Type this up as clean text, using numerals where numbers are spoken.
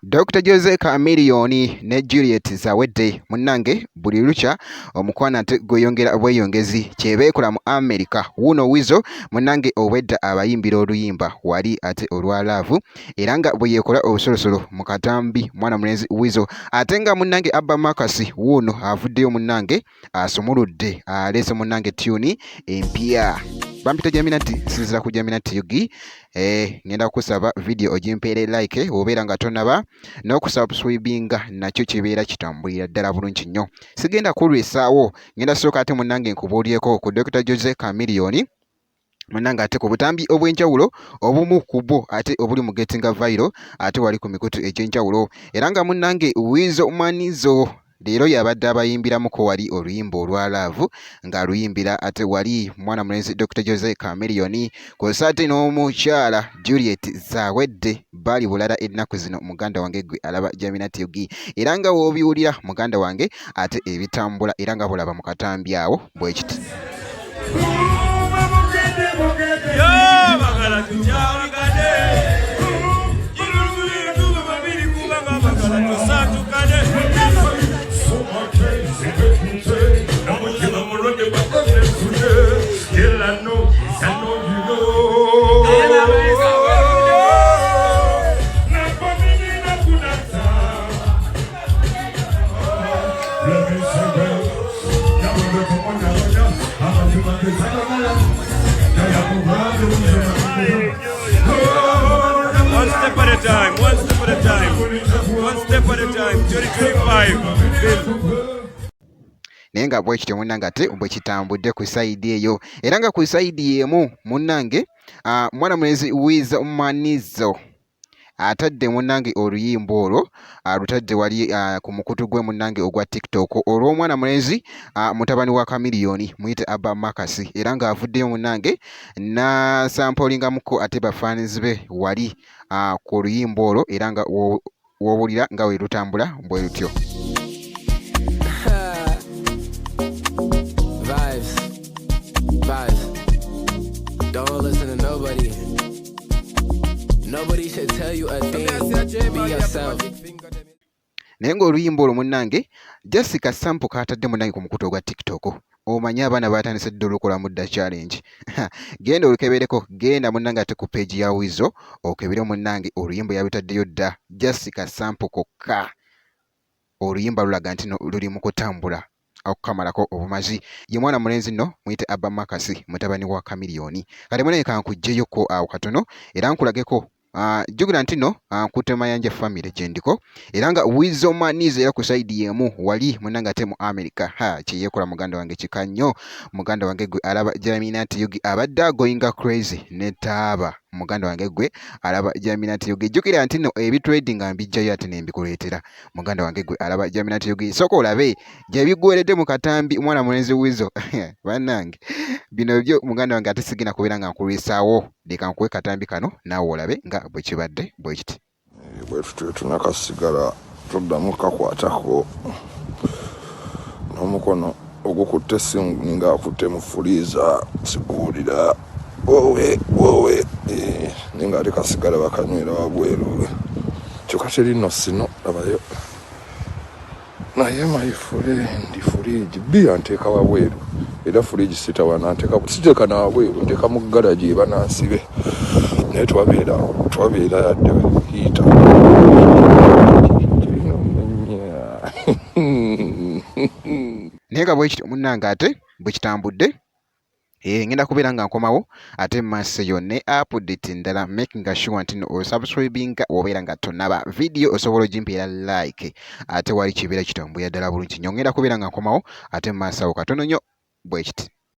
Dokita Jose Chameleone ne Juliet Zawedde munnange buli lukya omukwano ate gweyongera bweyongezi kyebeekola mu America. Wuuno Weasel munnange obwedda abayimbira oluyimba wali ate olwa laavu era nga bwe yeekola obusolosolo mu katambi mwana mulenzi Weasel ate nga munnange Abba Marcus wuuno avuddeyo munnange asumuludde aleese munnange tune empya. Bampita Jaminati, nsinzira ku Jaminati UG. Ngenda kusaba video ogimpeere like obeera nga tonaba n'okusubscribinga nakyo kibeera kitambulira ddala bulungi nnyo. Sigenda kulwisaawo, ngenda sooka ate munnange nkubuulyeko ku Dokita Jose Chameleone munnange ate ku butambi obw'enjawulo obumu ku bwo ate obuli mu getting viral ate wali ku mikutu egy'enjawulo era nga munnange Weasel Manizo leero yabadde abayimbiramuko wali oluyimba olwa laavu ng'aluyimbira ate wali mwana mulenzi Dokita Jose Chameleone kw'ossa ate n'omukyala Juliet Zawedde bali bulala ennaku zino muganda wange gwe alaba Jaminat UG era nga w'obiwulira muganda wange ate ebitambula era nga bulaba mu katambi awo bwe kiti. One step at a time, one step at a time, one step at a time, 2025. Bill. Naye nga bwekityo munnange ate bwe kitambudde ku sayidi eyo era nga ku sayidi y'emu munnange mwana mulenzi Weasel Manizo atadde munnange oluyimba olwo alutadde wali ku mukutu gwe munnange ogwa TikTok olw'omwana mulenzi mutabani wa Chameleone muyite Abba Marcus era ng'avuddeyo munnange n'asampolingamuko ate bafaanizi be wali ku luyimba olwo era nga w'owulira nga bwe lutambula bwe lutyo. Vibes, vibes. Don't listen to nobody. Nobody should tell you a thing. Be yourself. Naye ng'oluyimba olwo munnange Jessica Sample k'atadde munnange ku mukutu ogwa TikTok omanyi abaana baatandise dda olukolamu dda challenge. Genda olukebereko, genda munnange ate ku page ya Weasel okebere munnange oluyimba yalutaddeyo dda Jessica Sample kokka. Oluyimba lulaga nti no luli mu kutambula okukamalako obumazi. Ye mwana mulenzi nno muyite Abba Marcus mutabani wa Chameleone. Kati munnange kankuggyeyo awo katono era nkulageko jjukira nti nno nkutte Mayanja family gye ndiko era nga Weasel Manizo era ku sayidi y'emu wali munnange ate mu America. Ha, kye yeekola muganda wange kika nnyo. Muganda wange gwe alaba Jaminati UG abadde agoinga crazy ne taaba. Muganda wange gwe alaba Jaminati UG. Jjukira nti nno ebitrading nga mbijjayo ate ne mbikuleetera. Muganda wange gwe alaba Jaminati UG. Sooka olabe gye biggweredde mu katambi mwana mulenzi Weasel. Bannange bino byo muganda wange ate sigenda kubeera nga nkulwisaawo. Leka nkuwe katambi kano naawe olabe nga bwe kibadde bwe kiti. Bwe tutyo tunakasigala toddamu kakwatako n'omukono ogukutte essimu ninga akutte mu fuliiza sikuwulira wowe wowe naye nga ate kasigala bakanywera wabweru kyokka teri nno sino labayo naye my friend fridge bbiya nteeka wabweru era fridge sitawana nteeka siteeka na wabweru nteeka mu garagi eba nansibe naye twabeera twabeera yadde hiita kirina omunya. Naye nga bwe kityo munnange ate bwe kitambudde ngenda kubeera nga nkomawo ate mu maaso eyo ne update ndala making sure nti no osubscribinga obeera nga tonaba video osobola ogimpeera like ate wali kibeera kitambulira ddala bulungi nnyo. Ngenda kubeera nga nkomawo ate mu maaso awo katono nnyo bwe kiti.